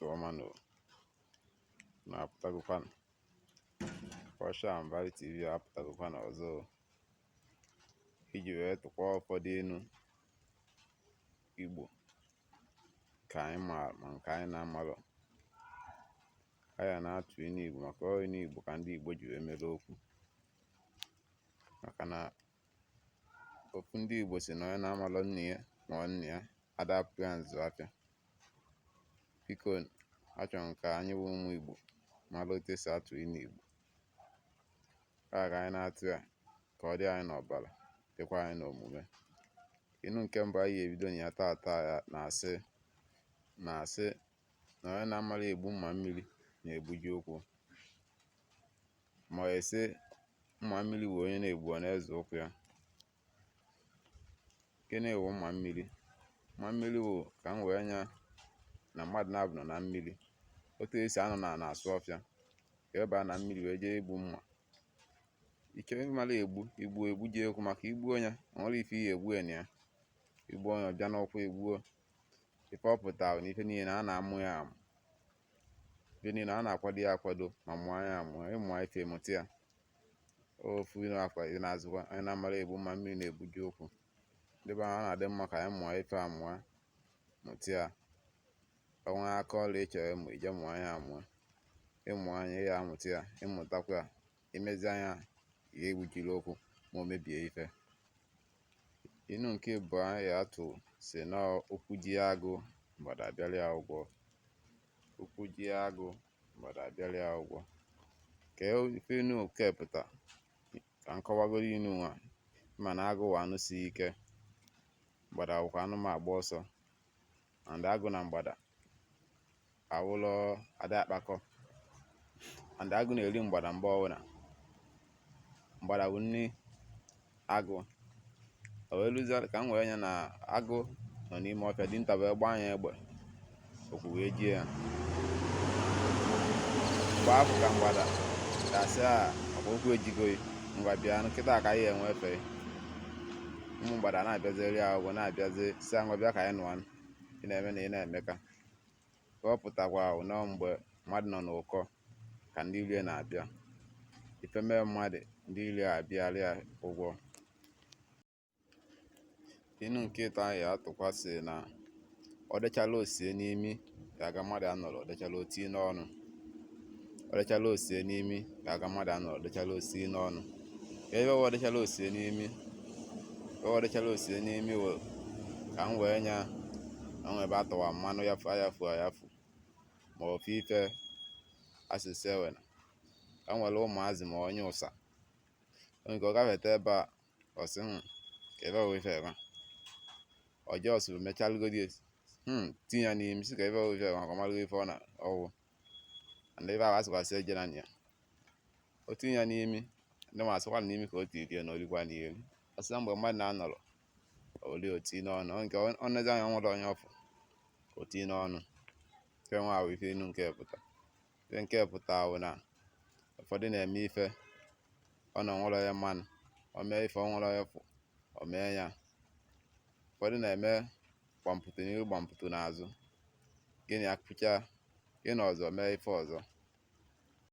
Ụtụtụ ọma nụ na-apụtagokwanụ. Culture and Value TV apụtagokwanụ ọzọ iji wee tụkwa ụfọdụ inu Igbo ka anyị maara ma nke anyị na-amarọ. Anyị na-atụ inu Igbo maka ọ inu Igbo ka ndị Igbo ji wee mere okwu, maka na ofu ndị Igbo sị na onye na-amarọ nne ya ma ọ nna ya ada apụ ya nzụ afịa. Biko, achọrọ m ka anyị wụ ụmụ Igbo mara otu esi atụ inu Igbo. Ka anyị na-atụ ya ka ọ dị anyị n'ọbara, dịkwa anyị n'omume. Inu nke mbụ anyị ga-ebido na ya taata ya na-asị na onye na-amara egbu mma mmiri na-egbuji ụkwụ, ma ọ sị mma mmiri wụ onye na-egbu ọ na-eze ụkwụ ya. Gịnị wụ mma mmiri? Mma mmiri wụ ka m wee nya na mmadụ na-abụ nọ na mmiri, otu esi anọ na na-asụ ọfịa ka ebe a na mmiri wee jee igbu mma. Ike mara egbu igbu egbuji ụkwụ, maka igbuo ya o nwere ife ihe egbu ya na ya igbuo ya ọ bịa n'ụkwụ egbuo. Ife ọ pụtara na ife niile a na-amụ ya amụ, ife niile a na-akwado ya akwado, ma mụọ ya amụọ, ịmụọ ife mụta ya. Ofu inu akwa ị na-azụkwa onye na-amara egbu mma mmiri na-egbuji ụkwụ. Ndị be anyị, ọ na-adị mma ka anyị mụọ ife amụọ, mụta ya. O nwee aka ọrụ ị chọrọ ịmụ, ije mụọ ya amụọ, ịmụ anya ya amụta ya, ịmụtakwa ya, imezi anya ya egbujiri ụkwụ ma o mebie ife. Inu nke ịbụọ anyị atụ si na ụkwụ ji agụ, mgbada abịara ya ụgwọ. Ụkwụ ji agụ, mgbada abịara ya ụgwọ. Ka ife inu nke pụta ka m kọwagoro inu nwa. Mana agụ wụ anụ sie ike, mgbada wụkwa anụ ma agba ọsọ, and agụ na mgbada awụlọ ada akpakọ, and agụ na-eri mgbada mgbe ọbụla. Mgbada bụ nni agụ. O wee luzie ka m wee nya na agụ nọ n'ime ọfịa, dinta wee gbaa ya egbe, okwu wee jie ya. Mgbe afụ ka mgbada ga-asị a ọkwa okwu ejigoghị, ngwa bịa nkịta ka anyị enwe efe. Ụmụ mgbada na-abịaziri ya ụgwọ, na-abịazi si ngwa bịa ka anyị nụọ, ị na-eme na ị na-emeka. Ka ọ pụtakwa nọ mgbe mmadụ nọ n'ụkọ ka ndị iro na-abịa. Ife mee mmadụ, ndị iro abịara ya ụgwọ. Inu nke ịtọ anyị atụkwasị na ọ dịchala osie n'imi ga-aga mmadụ anọrọ, ọ dịchala otie n'ọnụ. Ọ dịchala osie n'imi ga-aga mmadụ anọrọ, ọ dịchala osie n'ọnụ. Ka ebe ọ dịchala osie n'imi, ebe ọ dịchala osie n'imi wụ ka m wee nya na nwe ebe atọwa mmanụ yafu ayafu ayafu, ma ofe ife asịsị ewena ka nwere ụmụazị ma onye ụsa onye nke ọ gafete ebe a, ọ sị ka ebe ọ ife ebe ọ just mechalụgodi tinye ya n'imi, sị ka ebe ọ ife ebe ka ọ malụgo ife ọ na ọwụ and ebe ahụ asịkwasị eje na ya o tinye ya n'imi. Ndị ma asịkwa n'imi ka o tiri ya na orikwa n'iri. Ọ sị na mgbe mmadụ na-anọrọ oli oti n'ọnụ nke ọ nezi anya nwere onye ọfụ oti n'ọnụ. Nke nwa ahụ ife inu nke pụta, ife nke pụta bụ na ụfọdụ na-eme ife ọ na nwere onye mmanụ o mee ife ọ nwere onye fụ o mee ya. Ụfọdụ na-eme gbamputu n'ihu, gbamputu n'azụ, gịnị akpụcha gịnị ọzọ mee ife ọzọ.